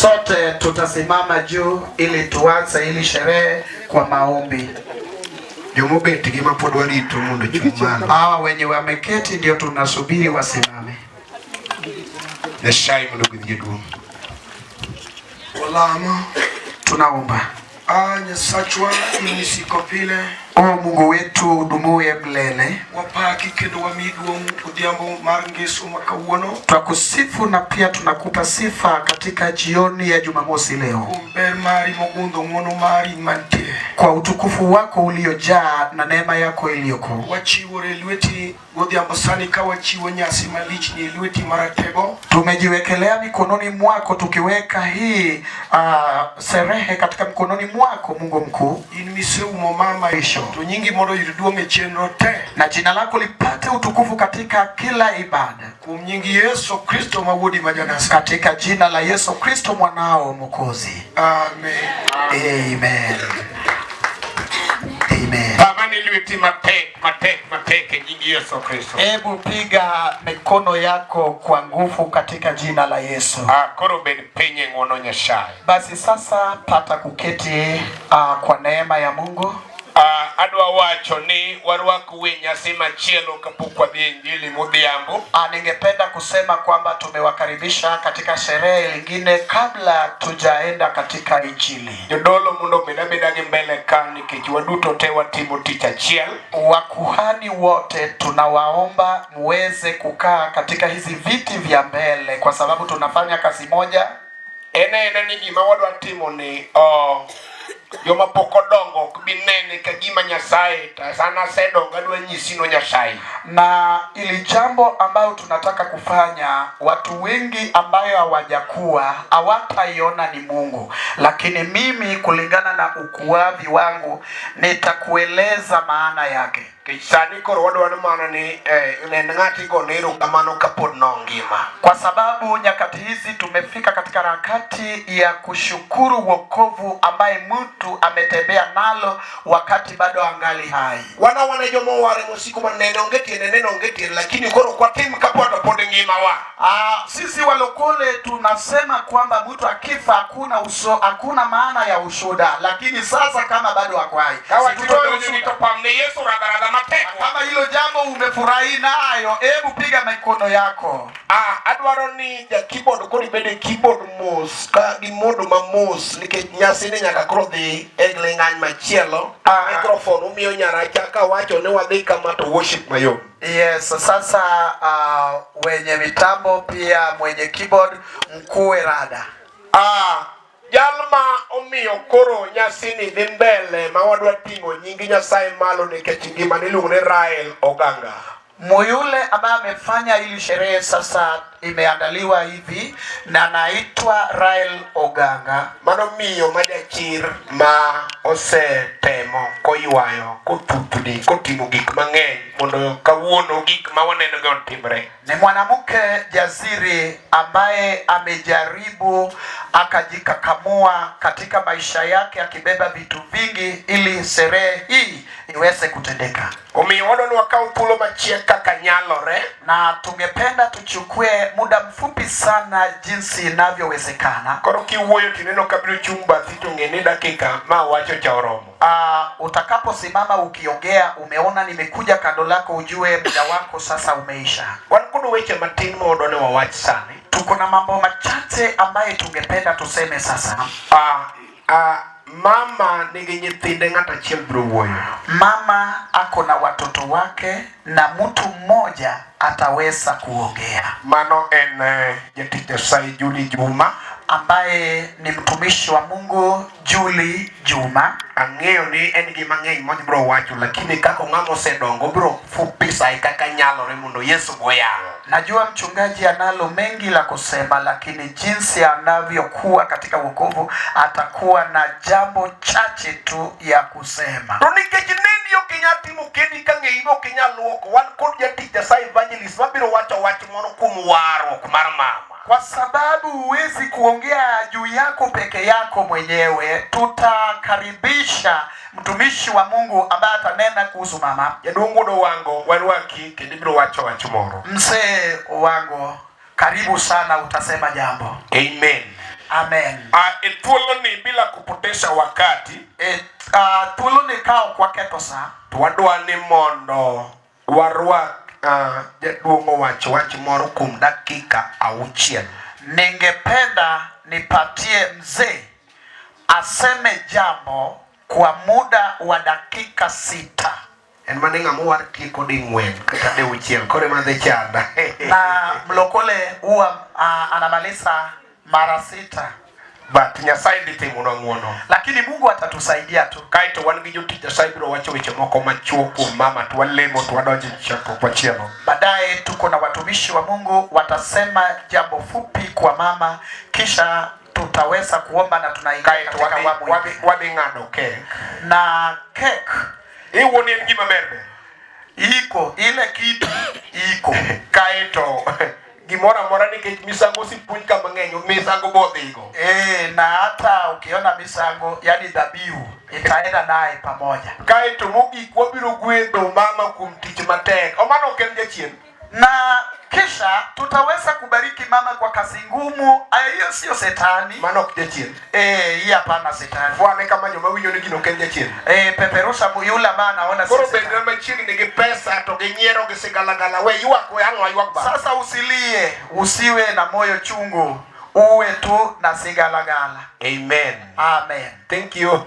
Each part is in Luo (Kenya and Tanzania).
Sote tutasimama juu ili tuanze hili sherehe kwa maombi. Jomobet gi mapod warito mondo ochung' malo. Hawa wenye wameketi ndio tunasubiri wasimame. Nyasaye mondo ogwedh jaduong'. Walamo. Tunaomba. Ah, Nyasachwa in misiko pile. O Mungu wetu udumuye milele, Wapaki kendo wamiyi duong' odhiambo mar ngeso ma kawuono twakusifu na pia tunakupa sifa katika jioni ya Jumamosi leo kuom ber mari mogundho ng'wono mari mantie. kwa utukufu wako uliojaa na neema yako iliyokuu. Wachiwore e lweti godhiambo sani ka wachiwo nyasi malich ni e lweti maratego. Tumejiwekelea mikononi mwako tukiweka hii sherehe katika mkononi mwako Mungu mkuu, In miseumo mama Isho. to nyingi mondo oyud duong' e chenro te na jina lako lipate utukufu katika kila ibada, kuom nying Yesu Kristo ma wuodi ma Janazareth. katika jina la Yesu Kristo mwanao Mwokozi. Amen. Amen. Amen. Pamane lweti matek matek matek e nying Yesu Kristo. Hebu piga mikono yako kwa nguvu katika jina la Yesu. Ah, koro bed piny e ng'wono Nyasaye. Basi sasa pata kuketi kwa neema ya Mungu. Ah, adwa wacho ni warwak we nyasi machielo kapok wadhi e injili modhiambo. Ningependa kusema kwamba tumewakaribisha katika sherehe lingine kabla tujaenda katika injili. Jodolo mondo obed abeda gi mbele ka nikech waduto te watimo tich achiel. Wakuhani wote tunawaomba muweze kukaa katika hizi viti vya mbele kwa sababu tunafanya kazi moja. En aena ni gima wadwa timo ni oh, joma pok odongo ok bi nene ka gima Nyasaye to an asedongo adwa nyisi no Nyasaye. Na ili jambo ambayo tunataka kufanya, watu wengi ambayo hawajakuwa hawataiona ni Mungu, lakini mimi kulingana na ukuaji wangu nitakueleza maana yake. Nikech sani koro wadwaro mana ni nen ng'ato igone erokamano kapod nongima. Kwa sababu nyakati hizi tumefika katika harakati ya kushukuru wokovu ambaye mtu ametembea nalo wakati bado angali hai. Wan awana joma oware mosiko manene onge tiende neno onge tiende lakini koro ok watim kapod to pod ngimawa. Sisi walokole tunasema kwamba mtu akifa hakuna maana ya ushuda, lakini sasa kama bado ako hai, Ka si tutoe wachiro donjo ni ushuda. to pamne Yesu radharadha matek. Kama hilo jambo umefurahi nayo, hebu piga mikono yako. Ah, adwaro ni ja keyboard koro ibed e keyboard mos ka gi modo mamos nikech nyasi ni nyaka koro dhi e ling'any machielo. Microphone umiyo nyaracha kawacho ni wadhi kama to worship mayom. Yes, sasa wenye mitambo pia mwenye keyboard mkuwe rada. Jal ma omiyo koro nyasi ni dhi mbele ma wadwa ting'o nying Nyasaye malo nikech ngima niluongo ni Rael Oganga. Muyule ambaye amefanya hili sherehe sasa imeandaliwa hivi na anaitwa Rael Oganga. Mano miyo ma jachir ma osetemo koywayo kothuthni kotimo gik mang'eny mondo kawuono gik ma waneno go otimre. Ni mwanamke jasiri ambaye amejaribu akajikakamua katika maisha yake akibeba vitu vingi ili sherehe hii iweze kutendeka. Omiyo wadwa ni wakaw thuolo machiek kaka nyalore. Na tungependa tuchukue muda mfupi sana jinsi inavyowezekana. Koro kiwuoyo tineno kabiro chung' bathi to ng'e ni dakika ma wacho cha oromo. Utakaposimama ukiongea umeona nimekuja kando lako, ujue muda wako sasa umeisha. Wan kod weche matin ma wadwa ni wawach sani. Tuko na mambo machache ambaye tungependa tuseme sasa. Mama nigi nyithinde ng'ato achiel biro wuoyo. Mama ako na watoto wake na mtu mmoja ataweza kuongea. Mano en jatich Nyasaye Julie Juma ambaye ni mtumishi wa Mungu Julie Juma. Ang'eyo ni en gi mang'eny ma biro wacho, lakini kaka ng'ama osedongo biro fupisa kaka nyalore mondo Yesu oyal. Najua mchungaji analo mengi la kusema, lakini jinsi anavyokuwa katika wokovu atakuwa na jambo chache tu ya kusema. To nikech nendi ok inyal timo kendi ka ng'eyi be ok inyal luoko, wan kod jatich Nyasaye evangelist mabiro wacho wach moro kuom warruok mar mama. Kwa sababu huwezi kuongea juu yako peke yako mwenyewe, tutakaribisha mtumishi wa Mungu ambaye atanena kuhusu mama. Jaduong' Wuod Wango, warwaki kendo ibiro wacho wach moro. Mzee Wango, karibu sana, utasema jambo. Amen. Amen. E thuoloni bila kupoteza wakati E, thuoloni ka ok waketho sa, to wadwa ni mondo warwak jaduong' owach wach moro kuom dakika auchiel. Ningependa nipatie mzee aseme jambo kwa muda wa dakika 6. En mana ng'ama war tieko ding'wen kata diuchiel koro ema dhi chanda. Na mlokole huwa anamaliza mara 6. But Nyasaye dhi timonwa ng'uono. Lakini Mungu atatusaidia tu. Kaeto wan gi jotich Nyasaye biro wacho weche moko machuok kuom mama to walemo to wadonjo e chokruok machielo. Baadaye tuko na watumishi wa Mungu watasema jambo fupi kwa mama, kisha tutaweza kuomba na tunaingia Kaeto katika awamu ingine. wadhi ng'ado kek. Na kek Iwuon en gima ber ber. Iko ile kitu iko. Kaeto gimoro amora nikech misango osipuonj ka mang'eny, misango bodhigo. Na hata ukiona misango, yani dhabihu itaenda naye pamoja. Kaeto mogik wabiro gwedho mama kuom tich matek. Omano ok en jachien. Na kisha tutaweza kubariki mama kwa kazi ngumu. Aya, hiyo sio setani. Mano ok jachien. Hii hapana setani. Fwane kama joma winjo ni gino ok en jachien. Peperusha yule ambaye anaona sio Koro setani. bed machiegni gi pesa to gi nyiero gi sigalagala. We ywak, we ang' waywak ba. Sasa usilie, usiwe na moyo chungu, uwe tu na sigalagala. Amen. Amen. Thank you.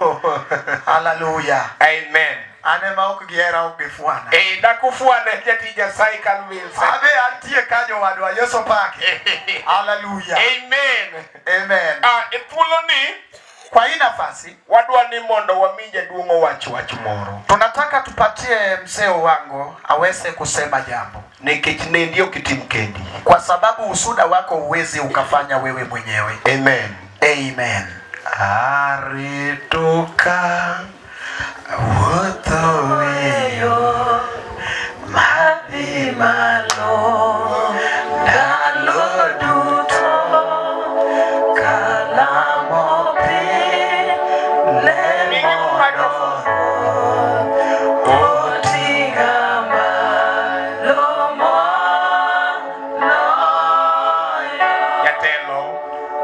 Hallelujah. Amen. Ane ma ok gihera ok gifwana. Dakufwane jatij Nyasaye Calvin. Abe antie kanyo wadwa, Yesu pake. Hallelujah. Amen. Amen. E thuoloni kwa hii nafasi wadwa ni mondo wami jaduong' owach wach moro. Tunataka tupatie mzee wangu aweze kusema jambo. Nikech nendi ok itim kendi. Kwa sababu usuda wako huwezi ukafanya wewe mwenyewe. Amen. Amen. Aritoka wuotho e yo madhi malo ndalo duto kalamo pile mondo oting'a malo moloyo. Jatelo.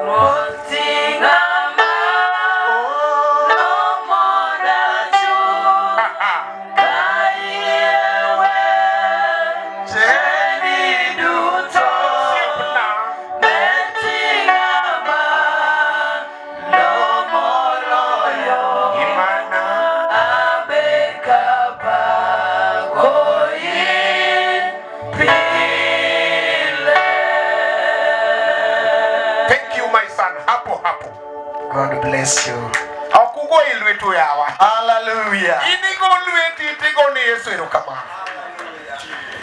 Oting'a malo mondo achop ka iyie wecheni duto. Ber ting'a malo moloyo. Imana. Aber kapako in pile. Thank you my son. Hapo hapo. God bless you. Ok ugo e lwetu yawa. Hallelujah. In igo lweti tigo ni Yesu erokamano.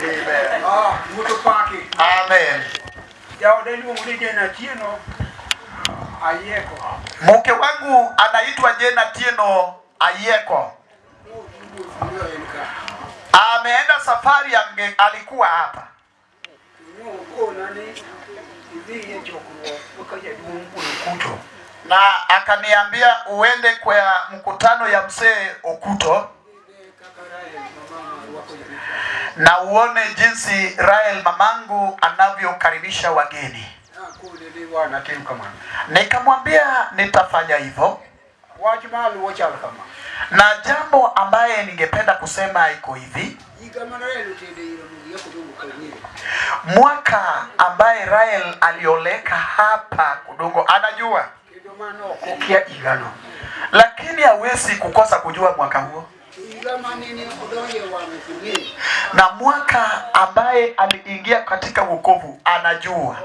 Amen. Wuotho paki. Amen. Jaoda iluongo ni Jane Atieno Ayieko. Mke wangu anaitwa Jane Atieno Ayieko. Ameenda safari, alikuwa hapa. Na akaniambia uende kwa mkutano ya mzee Okuto na uone jinsi Rael mamangu anavyokaribisha wageni. Nikamwambia nitafanya hivyo. Na jambo ambaye ningependa kusema iko hivi. Mwaka ambaye Rael alioleka hapa Kudungo anajua. Lakini hawezi kukosa kujua mwaka huo. Na mwaka ambaye aliingia katika wokovu anajua.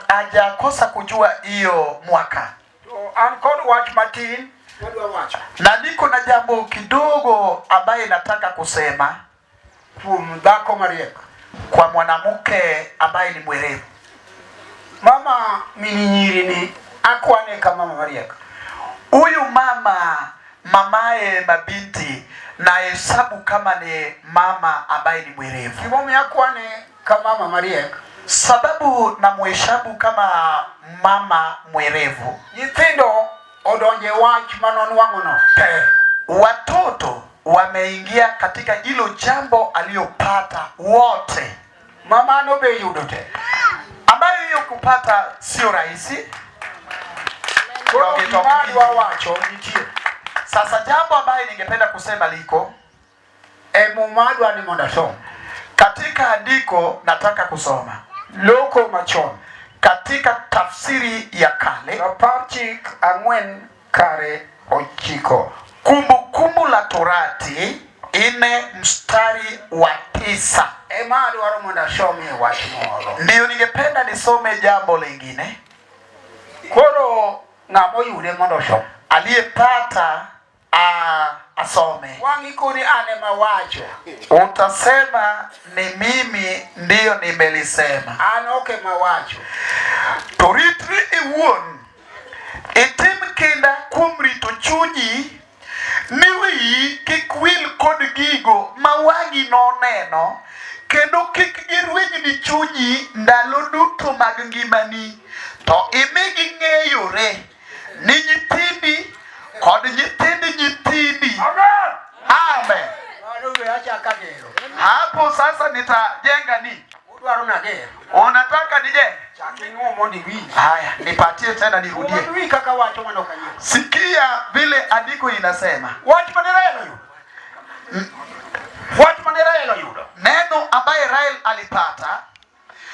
Hajakosa kujua hiyo mwaka. Na niko na jambo kidogo ambaye nataka kusema kwa mwanamke ambaye ni mwerevu. Mama mini ni akwane kama mama mariek. Huyu mama mamae mabinti na hesabu kama ni mama ambaye ni mwerevu. Kimomi akwane kama mama mariek. Sababu na muhesabu kama mama mwerevu. Nyithindo odonje wach manonwang'ono te. Watoto wameingia katika hilo jambo aliyopata wote. Mama no be yudo te. kupata sio rahisi. Koro Jogi to gima adwa wacho nitie. Sasa jambo ambaye ningependa kusema liko E muma adwa ni mondo asom. katika andiko, nataka kusoma Loko machon. katika tafsiri ya kale, Rapar chik ang'wen kare ochiko. Kumbukumbu la Torati 4 mstari wa 9. Ema adwaro mondo asomie wach moro. Ndiyo ningependa nisome jambo lingine. Koro ng'ama oyude mondo osom. Aliyepata asome. Wang' ikoni an ema awacho. Utasema ni mimi ndiyo nimelisema. An ok ema awacho. To ritri iwuon, itim kinda kuom rito chunyi, ni wiyi kik wil kod gigo ma wang'i noneno, kendo kik girwenyni chunyi ndalo duto mag ngimani, to imigi ng'eyore ni nyithindi kod nyithind nyithindi. Amen. Amen. Mano we achako agero. Hapo sasa nitajenga ni Udwaro nager. Unataka nijenge? Chak inuo mondo iwinj. Haya, nipatie tena nirudie. Mondo iwinj kaka wacho mondo ok anyiew. Sikia vile andiko inasema. Wach mane Rael oyudo. Wach mane Rael oyudo. Neno ambaye Rael alipata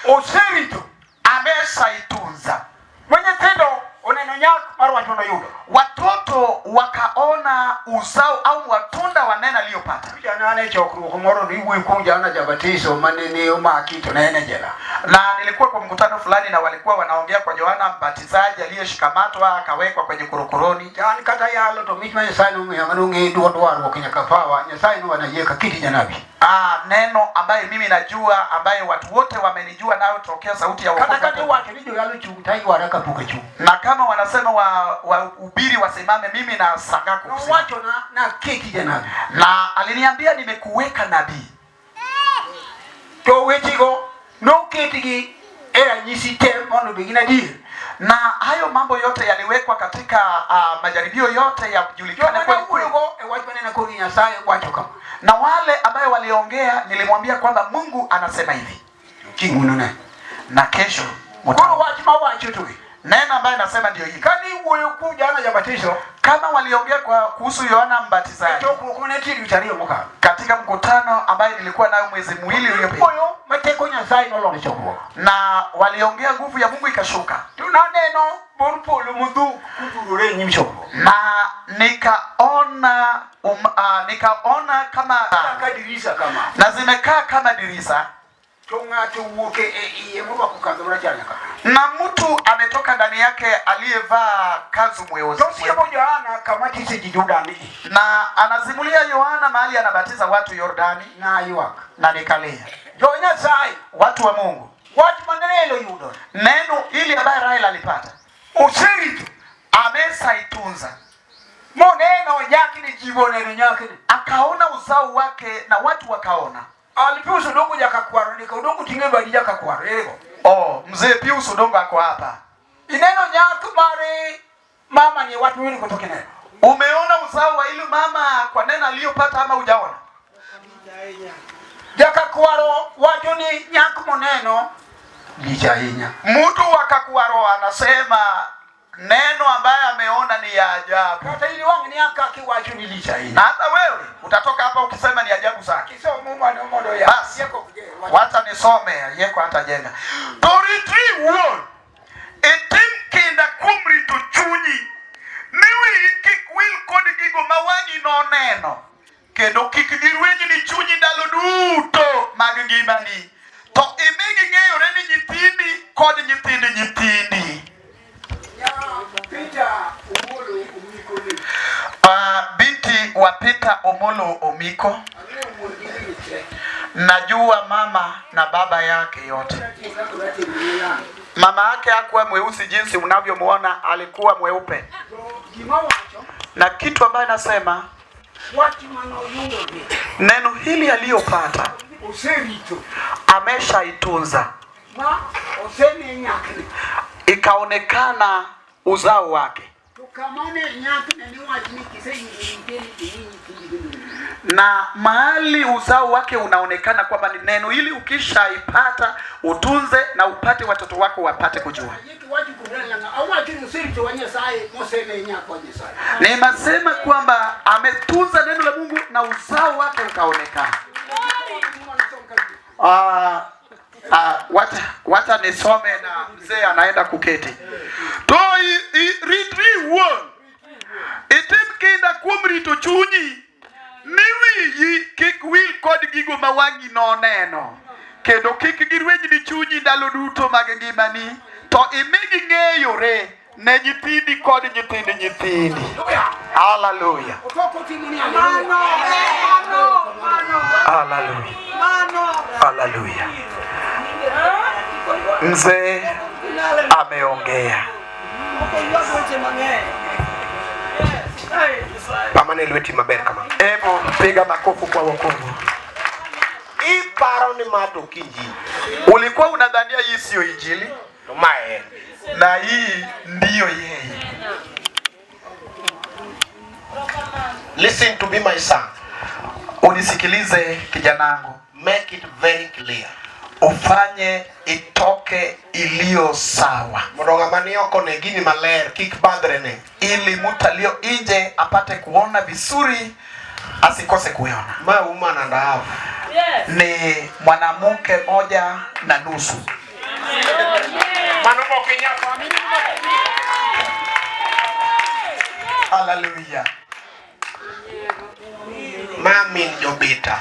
Oserito. ameshaitunza. Ma nyithindo oneno nyak mar wach mane oyudo. Watoto wakaona uzao au matunda wa neno aliyopata. Jana e chokruok moro ni iwuoyo kuom Johana Jabatiso mane ne omaki to ne en e jela. Na nilikuwa kwa mkutano fulani na walikuwa wanaongea kwa Yohana Mbatizaji aliyeshikamatwa akawekwa kwenye korokoroni. An kata yalo to mich ma Nyasaye nomiya mane ong'e duond warruok nyaka pawa Nyasaye nowana ka kiti janabi. Neno ambaye mimi najua, ambaye watu wote wamenijua nayo tokea sauti ya Kata wokovu. kata iwacho ni joyalo chung' taywara kapok achung'. Na kama wanasema wahubiri wasimame, mimi nashangaa kusimama. Nowachona naketi janabi. Na aliniambia nimekuweka nabii. To wechego noketgi e ranyisi te mondo obed gin adier. Na hayo mambo yote yaliwekwa katika majaribio yote yajulikane Joma kweli kweli. nawuoyogo e wach mane nakoni Nyasaye wacho kama. Na wale ambayo waliongea, nilimwambia kwamba Mungu anasema hivi, Chieng' unune. na kesho Koro wach mawacho to e. neno ambayo nasema ndio hili. Kane iwuoyo kuom Johana Jabatiso Kama waliongea kwa kuhusu Yohana e Mbatizaji chokruok mane nitie dweche ariyo mokalo. katika mkutano ambaye nilikuwa nayo mwezi miwili uliopita, Wuoyo ma teko Nyasaye nolor e chokruok. na waliongea nguvu ya Mungu ikashuka, To naneno bor polo modhuk kotudore e nyim chokruok. na nikaona kama Kaka dirisa kama. na zimekaa kama dirisa, To ng'ato wuok e iye morwako kandho marachar nyaka. na mtu ametoka ndani yake aliyevaa kanzu mweusi, To siemo Johana kama tise ji Jordan ni. na anasimulia Yohana mahali anabatiza watu Yordani, Naywak. na nikalia. Jo Nyasaye, Watu wa Mungu, wach mane Rael oyudo neno ili ambaye Rael alipata oserito amesaitunza, moneno nyakni ji boneno nyakni. akaona uzao wake na watu wakaona. Alpius Odongo jakakwaro ndiko Odongo ting'e badi jakakwaro erego. Oh, mzee Pius Odongo ako hapa. Ineno nyak mare mama ni wach miwili kotoke neno. Umeona uzao wa ile mama kwa neno aliyopata ama hujaona? Jakakwaro wacho ni nyak moneno lich ahinya. Mtu wa Kakwaro anasema neno ambaye ameona ni ya ajabu, Kata in wang' ni aka kiwacho ni lich na ahinya. hata wewe utatoka hapa ukisema ni ajabu sana. Kisomo mano mondo ya. Basi. Yeko Wacha nisome yeko hata jenga. To ritri wuon, itim kinda kuom rito chunyi, ni wiyi kik wil kod gigo ma wang'i noneno, kendo kik girwenyni chunyi ndalo duto mag ngimani, to imigi ng'eyore ni nyithindi kod nyithind nyithindi. Ya Peter Omolo Omiko ni. Binti wa Peter Omolo Omiko, Ang'eyo wuon gi min te. najua mama na baba yake yote. Mama yake hakuwa mweusi jinsi mnavyomuona, alikuwa mweupe. To gima wacho Na kitu ambaye nasema wach manoyudo ni neno hili aliyopata oserito ameshaitunza, ma osene nyakne. ikaonekana uzao wake. To kama ne nyakne ni wach ni kiseyudo nitiere to ni nyithindi bende. Na mahali uzao wake unaonekana kwamba ni neno, ili ukishaipata utunze na upate watoto wako wapate kujua. Nimesema kwamba ametunza neno la Mungu na uzao wake ukaonekana. Wacha nisome na mzee anaenda kuketi. To ritri wuon. Itim kinda kuom rito chunyi ni wiyi kik wil kod gigo ma wang'i noneno kendo kik girwenyni chunyi ndalo duto mag ngimani to imigi ng'eyore ne nyithindi kod nyithind nyithindi. Haleluya. Haleluya. Haleluya. Mzee ameongea. Pamane lweti maber kama. Hebu piga makofi kwa wokovu. Iparo ni ma to ok injili. Ulikuwa unadhania hii siyo injili, To ma en. na hii ndiyo yeye. Listen to me my son. Unisikilize kijanangu, Make it very clear. ufanye itoke iliyo sawa, Mondo ng'ama ni oko ne gini maler kik badhre ne. Ili mtu aliyo nje apate kuona vizuri, asikose kuona. Ma woman and a half. Ni mwanamke moja na nusu. Mano mok inyal. Haleluya! Ma min jobita.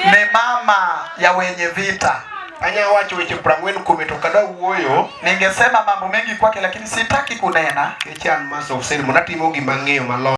Ni mama ya wenye vita. Anya wacho weche 40 kuome to kada wuoyo. Ningesema mambo mengi kwake, lakini sitaki kunena. Nikech an master of ceremony atimo gima ang'eyo maloyo.